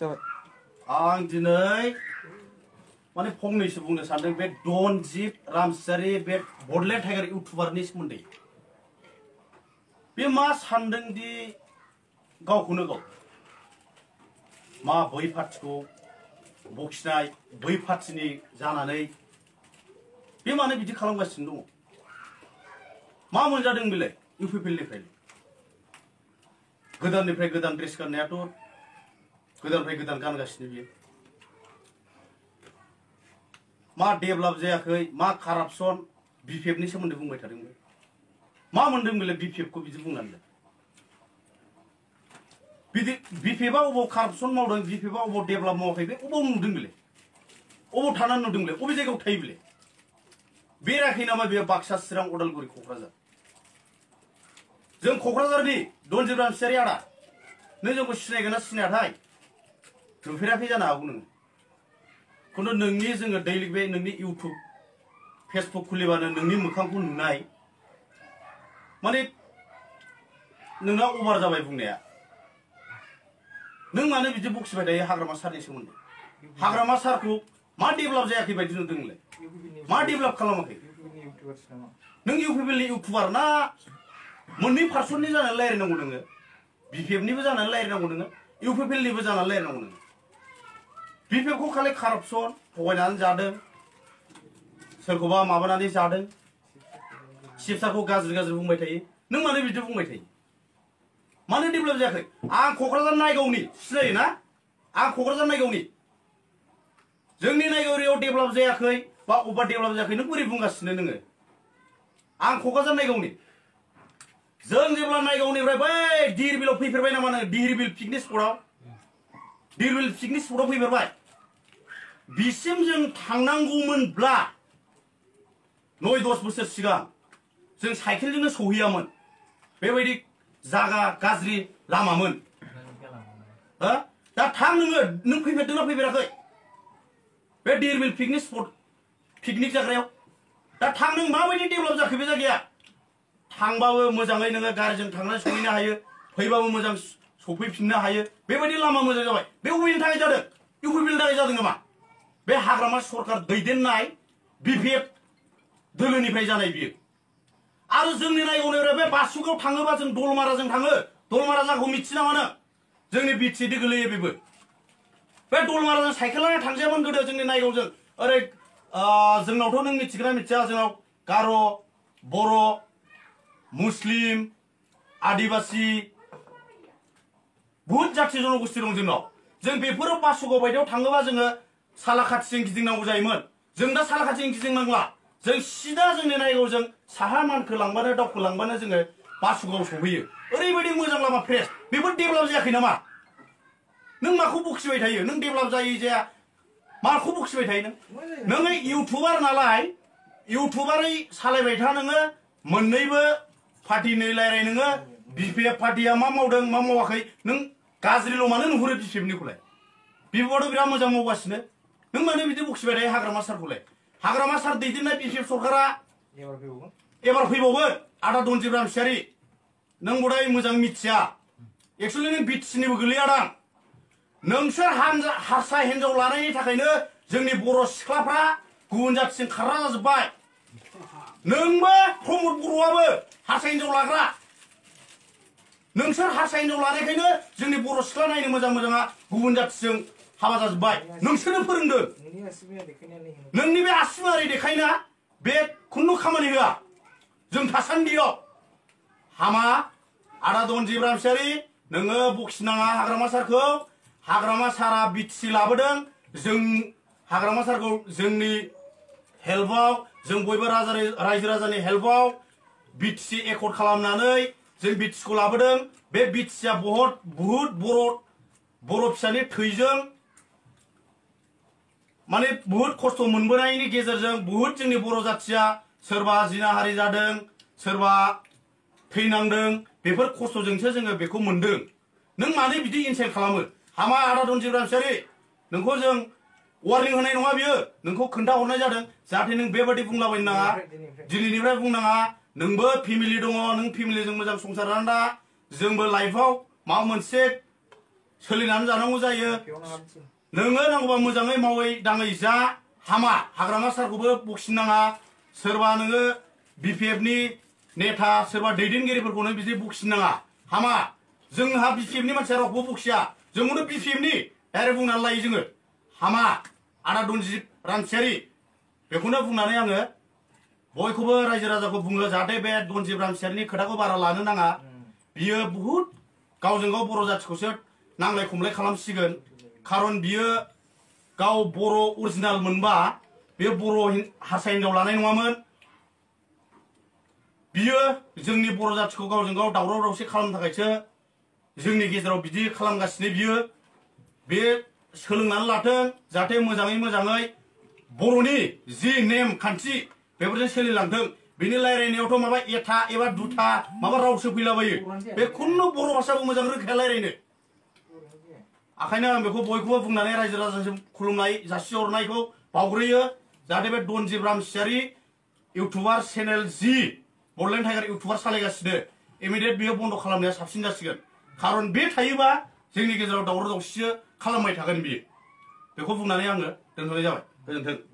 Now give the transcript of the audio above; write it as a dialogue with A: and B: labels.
A: आं दिनै माने फंनैसो बुंनो सानदों बे दनजित रामसियारि बे बडलेण्ड टाइगार इउटुबारनि सोमोन्दै बे मा सानदों दि गावखौनो गाव मा बै पार्टिखौ बखिनाय बै पार्टिनि जानानै बे मानो बिदि खालामगासिनो दङ मा मोनजादों बेलाय इउपिपिएलनिफ्राय गोदाननिफ्राय गोदान ड्रेस गाननायाथ' गोदाननिफ्राय गोदान गानगासिनो बियो मा डेभेलप जायाखै मा कारापसन बिपिएफनि सोमोन्दै बुंबाय थादों मा मोनदों बेलाय बिपिएफखौ बिदि बुंनानै बिदि बिपिएफआ अबाव कारापसन मावदों बिपिएफआ अबाव डेभेलप मावाखै बे अबाव नुदों बेलाय अबाव थानानै नुदों बेलाय अबे जायगायाव थायो बेलाय बेराखै नामा बेयो बाक्सा चिरां उदालगुरि क'क्राझार जों क'क्राझारनि दनजित रामसियारि आदा नों जोंखौ सिनायगोन ना सिनायाथाय नुफेराखै जानो हागौ नोङो खिन्थु नोंनि जोङो दैलिक बे नोंनि इउटुब फेसबुक खुलिबानो नोंनि मोखांखौ नुनाय माने नोंना अभार जाबाय बुंनाया नों मानो बिदि बखिबाय थायो हाग्रामा सारनि सोमोन्दै हाग्रामा सारखौ मा डेभेलप जायाखै बायदि नुदों नोंलाय मा डेभेलप खालामाखै नों इउपिपिएलनि इउटुबार ना मोननै पार्सननि जानानै रायलायनांगौ नोङो बिपिएफनिबो जानानै रायलायनांगौ नोङो इउपिपिएलनिबो जानानै रायलायनांगौ नोङो बिपिएफखौ खालि कारापसन थगायनानै जादों सोरखौबा माबानानै जादों सिपसारखौ गाज्रि गाज्रि बुंबाय थायो नों मानो बिदि बुंबाय थायो मानो डेभेलप जायाखै आं क'क्राझार नायगावनि सिनायो ना आं क'क्राझार नायगावनि जोंनि नायगावरियाव डेभेलप जायाखै बा अबेबा डेभेलप जायाखै नों बोरै बुंगासिनो नोङो आं क'क्राझार नायगावनि जों जेब्ला नायगावनिफ्राय बै धिरबिलाव फैफेरबाय नामा नों धिरबिल पिकनिक स्पटआव धिरबिल पिकनिक स्पटआव फैफेरबाय बिसिम जों थांनांगौमोनब्ला 9-10 बोसोर सिगां जों साइकेलजोंनो सौहैयामोन बेबायदि जागा गाज्रि लामामोन दा थां नों फैफेरदोंना फैफेराखै बे धिरबिल पिकनिक स्पट पिकनिक जाग्रायाव दा थां नों माबायदि डेभेलप जाखो बे जायगाया थांबाबो मोजाङै नोङो गारिजों थांनानै सहैनो हायो फैबाबो मोजां सफैफिननो हायो बेबायदि लामा मोजां जाबाय बे अबेनि थाखाय जादों इउपिपिएलनि थाखाय जादों नामा बे हाग्रामा सरकार दैदेननाय बिपिएफ दोलोनिफ्राय जानाय बियो आरो जोंनि नायगावनिफ्राय बे बासुगाव थाङोबा जों दलमाराजों थाङो दलमारा जायगाखौ मिथियो नामा नों जोंनि बिटिएडि गोलैयो बेबो बे दलमाराजों साइकेल लाना थांजायामोन गोदो जोंनि नायगावजों ओरै जोंनावथ' नों मिथिगोना मिथिया जोंनाव गार' बर' मुस्लिम आदिबासि बहुत जाथि जनगोष्ठी दं जोंनाव जों बेफोराव बासुगाव बायदियाव थाङोबा जोङो सालाखाथिजों गिदिंनांगौ जायोमोन जों दा सालाखाथिजों गिदिंनांला जों सिदा जोंनि नायगावजों साहा मानखोलांबानो दावखोलांबानो जोङो बासुगाव सफैयो ओरैबायदि मोजां लामा फ्रेस बेफोर डेभेलप जायाखै नामा नों माखौ बखिबाय थायो नों डेभेलप जायै जाया माखौ बखिबाय थायो नोङो इउटुबार नालाय इउटुबारै सालायबाय था नोङो मोननैबो पार्टिनि रायलाय नोङो बिपिएफ पार्टिया मा मावदों मा मावाखै नों गाज्रिल' मानो नुहुरो बिपिएफनिखौलाय बिपिएफआथ' बिराद मोजां मावगासिनो नों मानो बिदि बखिबाय थायो हाग्रामा सारखौलाय हाग्रामा सार दैदेननाय बिपिएफ सरकारा एबार फैबावगोन आदा दनजित रामसियारि नों बदाय मोजां मिथिया एक्सुवेलि नों बिटिसिनिबो गोलैया दां नोंसोर हारसा हिन्जाव लानायनि थाखायनो जोंनि बर' सिख्लाफ्रा गुबुन जाथिजों खारना जाजोब्बाय नोंबो प्रमद बर'आबो हारसा हिन्जाव लाग्रा नोंसोर हारसा हिन्जाव लानायखायनो जोंनि बर' सिख्ला नायनो मोजां मोजाङा गुबुन जाथिजों हाबा जाजोब्बाय नोंसोरनो फोरोंदों नोंनि बे आसिमारि देखायना बे खुनु खामानि होआ जों थासान्दियाव हामा आदा दनजित रामसियारि नोङो बखिनाङा हाग्रामा सारखौ हाग्रामा सारा बिटिसि लाबोदों जों हाग्रामा सारखौ जोंनि हेल्पआव जों बयबो रायजो राजानि हेल्पआव बिटिसि एकर्ड खालामनानै जों बिटिसिखौ लाबोदों बे बिटिसिया बहुत बर' फिसानि थैजों माने बहुत खस्थ' मोनबोनायनि गेजेरजों बहुत जोंनि बर' जाथिया सोरबा जिनाहारि जादों सोरबा थैनांदों बेफोर खस्थ'जोंसो जोङो बेखौ मोनदों नों मानो बिदि इनसाल्ट खालामो हामा आदा दनजित रामसियारि नोंखौ जों वार्निं होनाय नङा बियो नोंखौ खोन्थाहरनाय जादों जाहाथे नों बेबायदि बुंलाबायनो नाङा दिनैनिफ्राय बुंनाङा नोंबो फेमिलि दङ नों फेमिलिजों मोजां संसार जाना जोंबो लाइफआव माबा मोनसे सोलिनानै जानांगौ जायो नोङो नांगौबा मोजाङै मावै दाङै जा हामा हाग्रामा सारखौबो बखिनो नाङा सोरबा नोङो BPF नि नेता सोरबा दैदेनगिरिफोरखौनो बिदि बखिनो नाङा हामा जोंहा BPF नि मानसिया रावखौबो बखिया जोंखौनो BPF नि डाइरेक्ट बुंनानै लायो जोङो हामा आदा दनजिब रामसियारि बेखौनो बुंनानै आङो बयखौबो रायजो राजाखौ बुङो जाहाथे बे दनजिब रामसियारिनि खोथाखौ बारा लानो नाङा बियो बुहुत गावजों गाव बर' जाथिखौसो नांलाय खमलाय खालामसिगोन खारन बियो गाव बर' अरिजिनाल मोनबा बे बर' हारसा हिनजाव लानाय नङामोन बियो जोंनि बर' जातिखौ गावजों गाव दावराव दावसि खालामनो थाखायसो जोंनि गेजेराव बिदि खालामगासिनो बियो बे सोलोंनानै लाथों जाहाथे मोजाङै मोजाङै बर'नि जि नेम खान्थि बेफोरजों सोलिलांथों बिनि रायलायनायावथ' माबा एथा एबा दुथा माबा रावसो फैलाबायो बे खुनु बर' भाषाबो मोजां रोखाया रायलायनो आखायनो आं बेखौ बयखौबो बुंनानै रायजो राजाजों खुलुमनाय जासिहरनायखौ बावग्रोयो जाहाथे बे दनजिब रामसियारि इउटुबार चेनेल जि बडलेण्ड टाइगार इउटुबार सालायगासिनो इमिडियेट बियो बन्द खालामनाया साबसिन जासिगोन खारन बे थायोबा जोंनि गेजेराव दावराव दावसिसो खालामबाय थागोन बियो बेखौ बुंनानै आङो दोनथ'नाय जाबाय गोजोन्थों